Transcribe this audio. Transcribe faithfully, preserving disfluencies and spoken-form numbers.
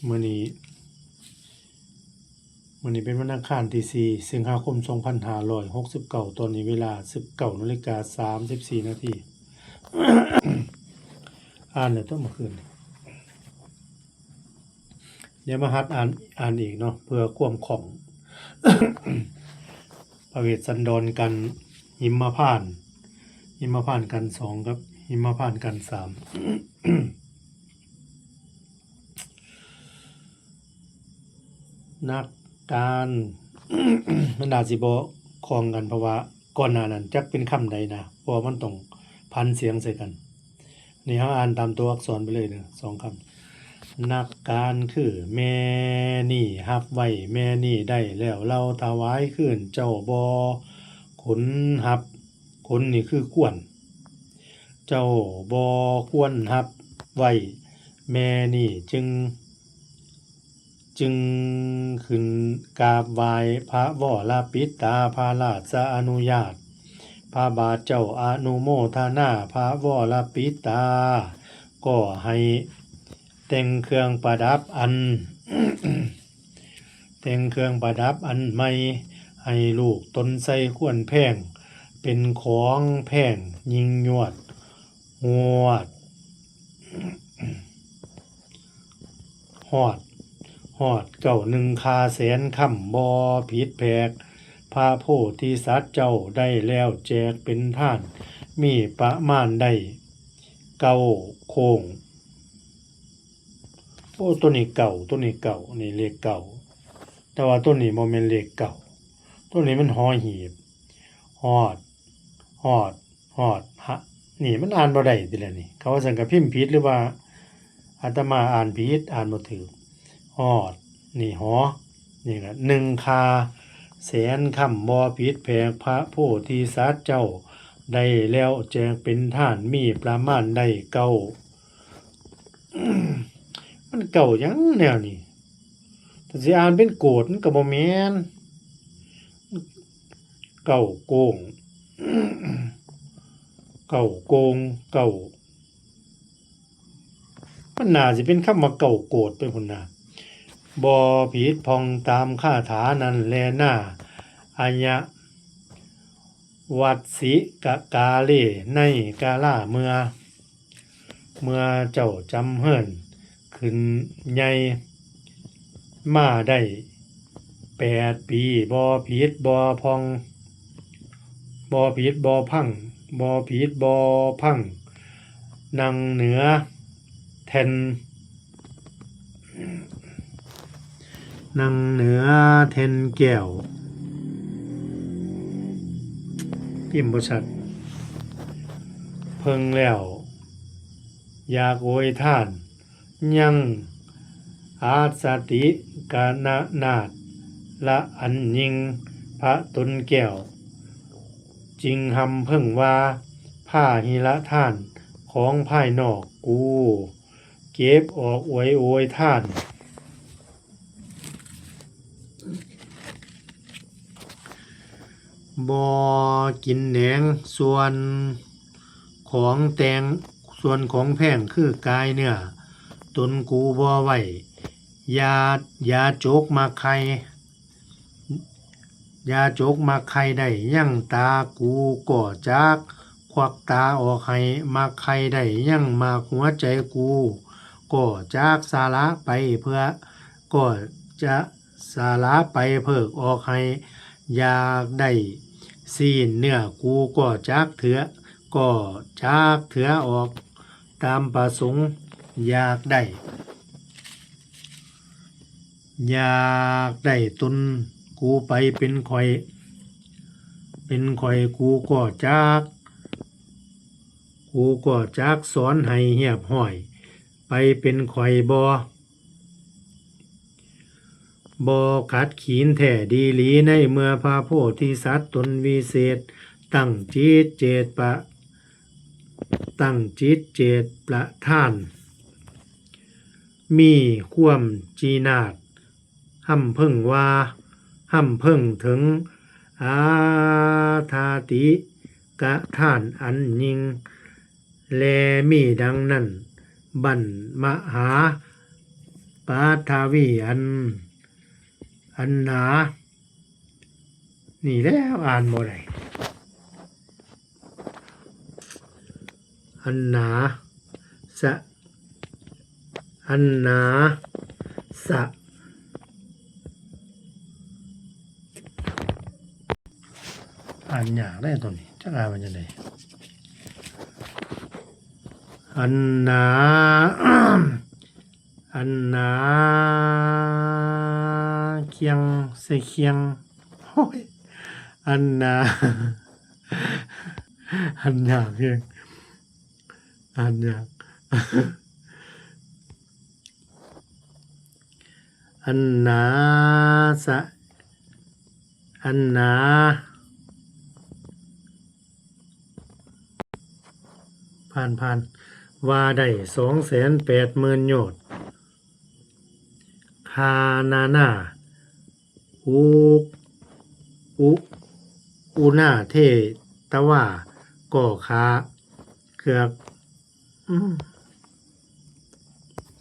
มื้อนี้ มื้อนี้เป็นวันอังคารที่สี่ สิงหาคม สองพันห้าร้อยหกสิบเก้า ตอนนี้เวลา สิบเก้านาฬิกา สามสิบสี่นาที อ่านแล้วตัวเมื่อคืน เดี๋ยวมาหัดอ่าน อ่านอีกเนาะ เพื่อความคล่อง พระเวสสันดรกัน หิมพานต์ หิมพานต์กันสองครับ หิมพานต์กันสาม นักการ มันอาจสิบ่คล่องกัน เพราะว่าก่อนหน้านั้นจักเป็นคำใดนะ เพราะว่ามันต้องผันเสียงใส่กัน นี่เราอ่านตามตัวอักษรไปเลยเด้อ สองคำ นักการคือ แม่นี่ฮับไว้ แม่นี่ได้แล้ว เฮาถวายคืน เจ้าบ่ควรฮับ ควรนี่คือควร เจ้าบ่ควรฮับไว้ แม่นี่จึง จึงขึ้นกราบไหว้พระวรปิตา พระราชอนุญาต พระบาทเจ้าอนุโมทนา พระวรปิตา ก็ให้แต่งเครื่องประดับอัน แต่งเครื่องประดับอันใหม่ ให้ลูกตนใส่ควรแพง เป็นของแพงยิ่งยวด ฮวด ฮอด ฮอดเก้าหนึ่งคาแสนคำ บ่ผิดแผก พระโพธิสัตว์เจ้าได้แล้วแจกเป็นทาน มีประมาณได้เก้าโคง โอ้ ตัวนี้เก้า ตัวนี้เก้า นี่เลขเก้า แต่ว่าตัวนี้บ่แม่นเลขเก้า ตัวนี้มันหอหีบ ฮอด ฮอด ฮอด ฮะ นี่มันอ่านบ่ได้ติล่ะนี่ เขาว่าซั่นก็พิมพ์ผิด หรือว่าอาตมาอ่านผิด อ่านบ่ถูก ฮอด นี่หอ นี่ก็หนึ่งคาแสนคำ บ่ผิดแผก พระโพธิสัตว์เจ้าได้แล้วแจกเป็นทาน มีประมาณได้เก้า มันเก้าหยังแนวนี้ ถ้าสิอ่านเป็นโกดมันก็บ่แม่น เก้าโกง เก้าโกง เก้า มันน่าสิเป็นคำว่าเก้าโกดไปพุ้นนะ บ่ผิดพ่องตามคาถานั้นแลนา อายะวัตสิกะกาเล ในกาลาเมื่อ เมื่อเจ้าจำเฮิรนขึ้นใหญ่มาได้แปดปี บ่ผิดบ่พ่อง บ่ผิดบ่พัง บ่ผิดบ่พัง นั่งเหนือแท่น นั่งเหนือแท่นแก้ว พิมพ์บ่ชัด เพิ่งแล้ว อยากโอยทาน ยังอาสติกะนานาถละอันยิ่ง พระตนแก้ว จึงฮำเพิ่งว่า ผ้าหิระทานของภายนอกกู เก็บออกอวยโอยทาน บ่กินแหนงส่วนของแต่ง ส่วนของแพงคือกายเนื้อ ตนกูบ่ไว้ อย่า อย่าจกมาใคร อย่าจกมาใครได้ยังตากูก็จักควักตาออกให้ มาใครได้ยังมากหัวใจกูก็จักสละไปเพื่อ ก็จะสละไปเพิกออกให้ อยากได้สิ้นเนื้อกูก็จักเถือ ก็จักเถือออกตามประสงค์ อยากได้ อยากได้ตนกูไปเป็นข่อย เป็นข่อยกูก็จัก กูก็จักสอนให้เฮียบห้อย ไปเป็นข่อยบ่ บ่ขัดขีนแท้ดีหลีในเมื่อพระโพธิสัตว์ตนวิเศษ ตั้งจิตเจตประ ตั้งจิตเจตประทาน มีความจีนาด ฮ่ำเพิ่งว่า ฮ่ำเพิ่งถึง อาทาติกะทานอันยิ่ง แลมีดังนั้น บั้นมหา ปาทวี อัน อันหนา นี่แหล้วอ่านบ่ได้ อันหนา สะ อันหนา สะ อ่านยากได้ตัวนี้ จักอ่านมันจั่งใด อันหนา อันหนา เคียง ใส่เคียง โอ้ย อันหนา อันยากเพียง อ่านยาก อันหนา สะ อันหนา ผ่าน ผ่าน ว่าได้ สองแสนแปดหมื่น โยชน์ คานานา อุ อุ อุนาเทตวา ก็ขา เกือก อืม